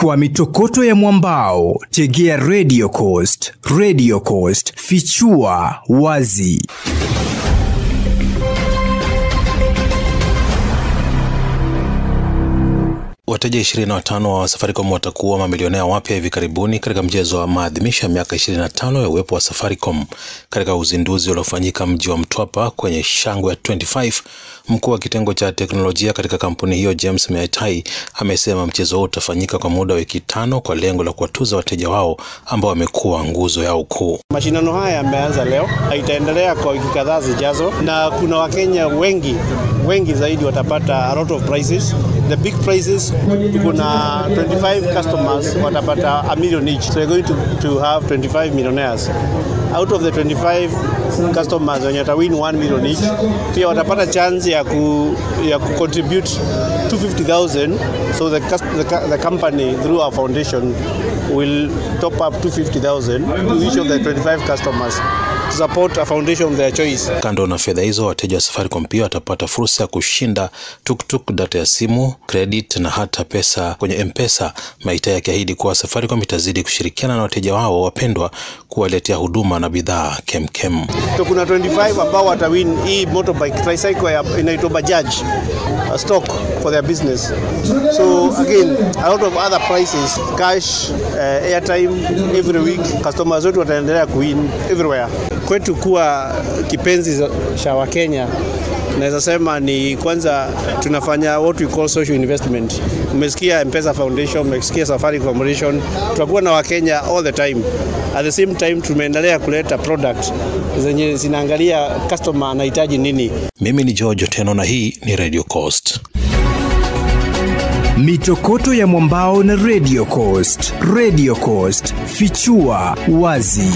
Kwa mitokoto ya mwambao, tegea Radio Coast. Radio Coast, fichua wazi. Wateja 25 wa Safaricom watakuwa mamilionea wapya hivi karibuni katika mchezo wa maadhimisho ya miaka 25 ya uwepo wa Safaricom. Katika uzinduzi uliofanyika mji wa Mtwapa kwenye shangwe ya 25, mkuu wa kitengo cha teknolojia katika kampuni hiyo James Meatai amesema mchezo huo utafanyika kwa muda wa wiki 5 kwa lengo la kuwatuza wateja wao ambao wamekuwa nguzo yao kuu. Mashindano haya yameanza leo, itaendelea kwa wiki kadhaa zijazo, na kuna Wakenya wengi wengi zaidi watapata a lot of prizes. The big prizes, kuna 25 customers watapata a million each. So we're going to have 25 millionaires. Out of the 25 customers wenye watawin 1 million each, pia watapata chance ya ku contribute 250,000. So the company through our foundation will top up 250,000 to each of the 25 customers to support a foundation of their choice. Kando na fedha hizo, wateja wa Safaricom pia watapata fursa ya kushinda tuktuk, data ya simu, credit na hata pesa kwenye M-Pesa. Maitai akiahidi kuwa Safaricom itazidi kushirikiana na wateja wao wapendwa kuwaletea huduma na bidhaa kemkem. So kuna 25 ambao watawin hii motorbike tricycle inaitwa Bajaj stock for their business. So again, a lot of other prices, cash, airtime every week. Customers wetu wataendelea kuwin everywhere. Kwetu kuwa kipenzi cha Wakenya, naweza sema ni kwanza tunafanya what we call social investment. Umesikia M-Pesa Foundation, umesikia Safaricom Foundation, tutakuwa na Wakenya all the time. At the same time tumeendelea kuleta product zenye zinaangalia customer anahitaji nini. Mimi ni George Otieno na hii ni Radio Coast. Mitokoto ya mwambao na Radio Coast. Radio Coast, fichua wazi.